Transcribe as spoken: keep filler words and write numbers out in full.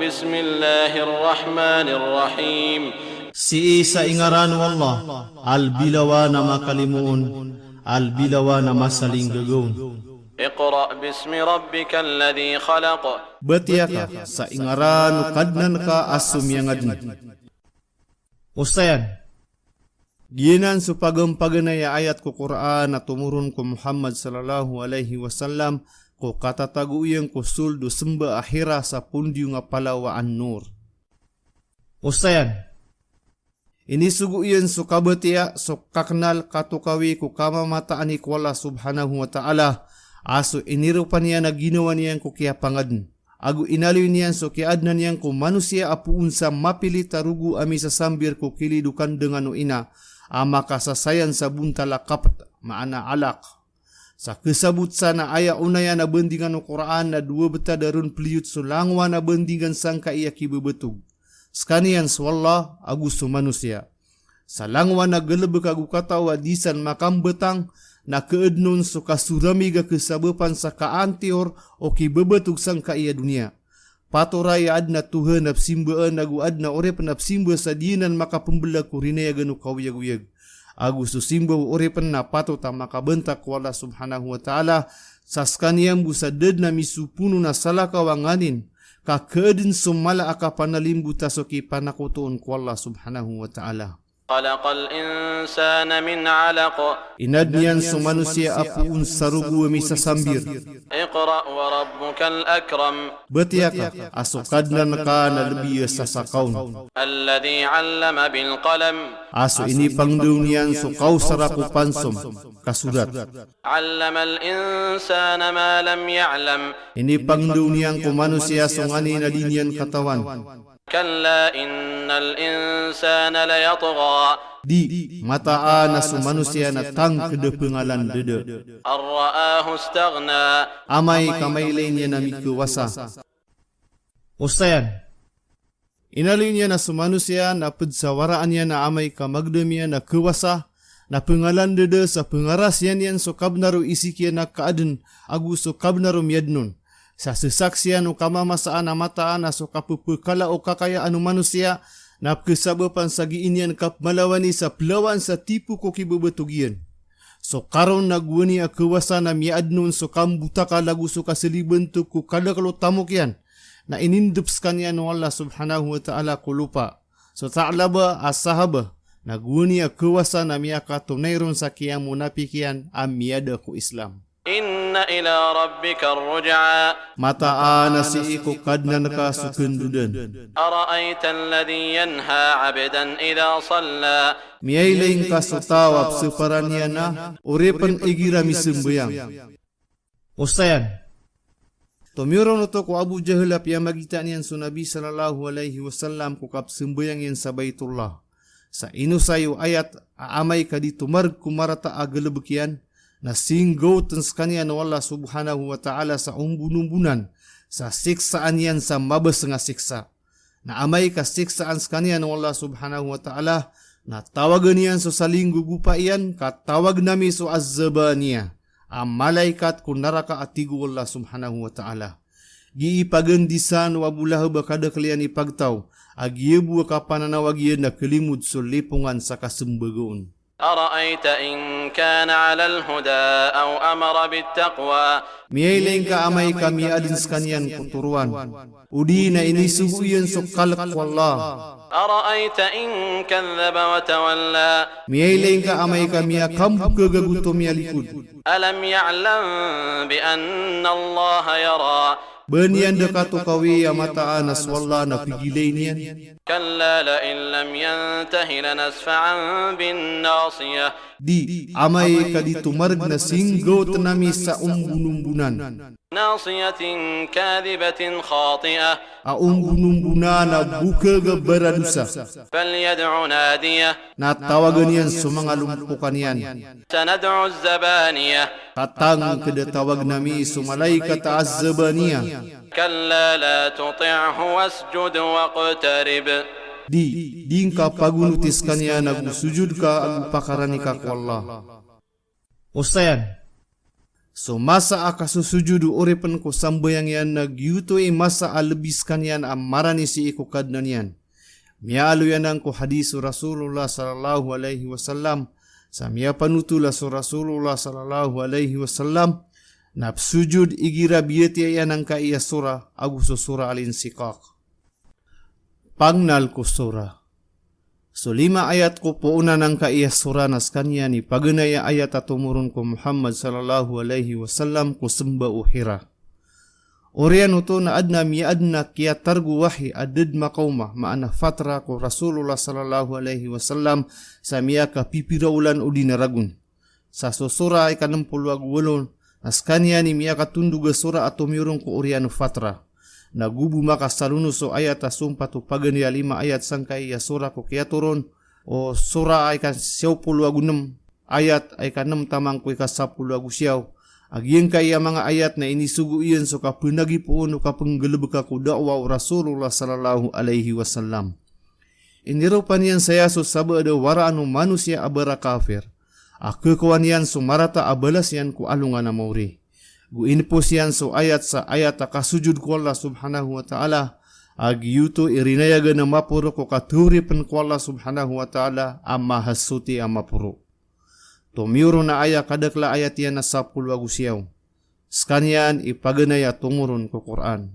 Bismillahir Rahmanir Rahim. Sii sa ingaran o Allah, a lbilawan a makalimoon, a lbilawan a masalinggagaon. Iqra bismi rabbikal ladhi khalaq. Batiya ka sa ingaran o Kadnan ka a so miyangadn. Osayan. Giyanan so paganay a ayat ko Qur'an a tomoron ko Muhammad sallallahu alaihi wasallam ko katatago iyan ko sold o smba a Hira sa pondiyo nga palaw a An-Nur. Osayan. Inisogo iyan so kabatiya, so kaknal, katokawi ko kamamataani ko Allah subhanahu wa ta'ala, a so iniropa niyan a ginawa niyan ko kiyapangadn. Ago inaloy niyan so kiyaadna niyan ko manosiya a poon sa mapilit a rogo a misasambir ko kilid o kandngan o ina, a makasasayan sa bontal a kapt, maana alaq. Sa kasabot san a aya onayan a bandingan o Qur'an na dowa btad a ron pliyot so langowan a bandingan sangkai a kibebetog. Skaniyan so Allah ago so manosiya. Sa langowan a galbk ago kataw a di san makambtang, na kaadn on so kasoramig a kasabapan sa kaantiyor o kibebetog sangkai a doniya. Patoray a adn a Tohan a pzimbaan ago adn a oripn a pzimba sa di anan makapmblag ko rinayagan o kaoyagoyag. Ago so simba o oripn na patot a makabantak ko Allah subhanahu wa ta'ala, sa skaniyan bo sa da dn a misoponon a salakaw a nganin, ka kaadn so mala a kapanalimbota so kipanakotoon ko Allah subhanahu wa ta'ala. Khalaqal insana min alaq. Inadn iyan so manosiya a poon sa rogo a misasambir. Iqra wa rabbukal akram. Batiya ka a so Kadnan ka na lbi a sasakaon. Alladhi allama bil qalam. A so inipangndao niyan so kaosara ko pansom, kasorat. Allamal insana ma lam ya'lam. Inipangndao niyan ko manosiya so nganin a di niyan katawan. Kalla innal insana layatgha. Di, mataan a so manosiya na tangkd a pngalandada. An ra'ahu istaghna. Amay ka mailay niyan a mikawasa. Osayan. Inaloy niyan a so manosiya na pd sa waraan iyan a amay ka magdam iyan a kawasa, na pngalandada sa pngarasiyan iyan so kabnar o isik iyan a kaadn, ago so kabnar o miyadn on. Sa sasaksiyan o kamamasaan a mataan a so kapphkala o kakayaan o manosiya, na pkhasabapan sa gii niyan kapmalawani sa plawan sa tipo ko kibebetog iyan. So karon na gowani a kawasa na miyaadn on so kambotakal ago so kasalibantok ko kadakl o tamok iyan, na inindp skaniyan o Allah subhanahu wa ta'ala ko lopa. So Tha'labah a sahabah, na gowani a kawasa na miyakatonay ron sa kiyamonapik iyan a miyada ko Islam. Inna ila rabbikar ruj'a. Mataan a sii ko Kadnan ka so kandodan. Ara'ayta alladhi yanha 'abdan idha salla. Miyailay ngka so taw a psaparan iyan a oripn igira misambayang. Osayan. Tomiyoroon oto ko Abu Jahl a piyamagitaan iyan so Nabi sallallahu alaihi wasallam ko kapsambayang iyan sa Baitullah. Sa inosay o ayat a amay ka di tomarg ko marata a galbk iyan, na singgawtn skaniyan o Allah subhanahu wa ta'ala sa ombonombonan, sa siksaan iyan sa mabasng a siksa. Na amay ka siksaan skaniyan o Allah subhanahu wa ta'ala, na tawagan iyan so salinggogopa iyan, ka tawagn ami so Azzabaniyah, a malaikat ko naraka a tig o Allah subhanahu wa ta'ala. Gii pagandisan o Abu Lahab a kadakl iyan i pagtaw, a giya bo a kapananawag iyan na kalimod so lipongan sa kasmbag on. Ara'ayta in kana 'alal huda aw amara bit taqwa. Miyailay ngka amay ka miyaadn skaniyan ko toroan, odi na inisogo iyan so kalk ko Allah. Ara'ayta in kadhdhaba wa tawalla. Miyailay ngka amay ka miyakambokhag ago tomiyalikod. Alam ya'lam bi anna Allaha yara. Ba niyan da katokawi a mataan a so Allah na pgilayn iyan? Kalla la'in lam yantahi lanasfa'an bin nasiyah. Di, amay ka di tomarg na singgawtn ami sa ombonombonan. Nasiyatin kadhibatin khati'ah. A ombonombonan a bokhag a baradosa. Falyad'u nadiyah. Na tawagn iyan so manga lompokan iyan. Sanad'u az-zabaniyah. Ka tangkd a tawagn ami so malaikat a Az-Zabaniyah. Kalla la tuti'hu wasjud waqtarib. Di, di ngka pagonoti skaniyan ago sojod ka ago pakarani ka ko Allah. Osayan. So masa a kasosojod o oripn ko sambayang iyan na giyoto i masa a lbi skaniyan a marani sii ko Kadnan iyan. Miyaaloy anan ko hadis o Rasulullah sallallahu alaihi wasallam, sa miyapanothol a so Rasulullah sallallahu alaihi wasallam na psojod igira biyatiya iyan angkaiya sura ago so Sura Al-Inshiqaq. Pagnal ko sura. So lima ayat ko poon angkaiya sura na skaniyan i paganay a ayat a tomoron ko Muhammad sallallahu alaihi wasallam ko Smba o Hira. Oriyan oto na adn a miyaadn a kiyatarg o wahi a da dn makaoma, maana fatra, ko Rasulullah sallallahu alaihi wasallam sa miyakapipira olan odi na ragon. Sa so sura a ika nm polo ago walo na skaniyan i miyakatondog a sura a tomiyoron ko oriyan o fatra. Na go bo makasalono so ayat a sompat o paganay a lima ayat sangkaiya sura ko kiyatoron o sura a ika siyaw polo ago nm ayat a ika nm taman ko ika sapolo ago siyaw. A giyangkaiya manga ayat na inisogo iyan so kapnagipoon o kapnggalbka ko da'wa o Rasulullah sallallahu alaihi wasallam. Iniropa niyan saya so sabaad a waraan o manosiya a bara kafir a khakowa niyan so marata a balas iyan ko alongan a maori. Go inpos iyan so ayat sa ayat a kasojod ko Allah subhanahu wa ta'ala, a giyoto i rinayagan a maporo ko kathori pn ko Allah subhanahu wa ta'ala a mahasoti a maporo. Tomiyoron a aya kadakl a ayat iyan na sapolo ago siyaw. Skaniyan i paganay a tomoron ko Qur'an.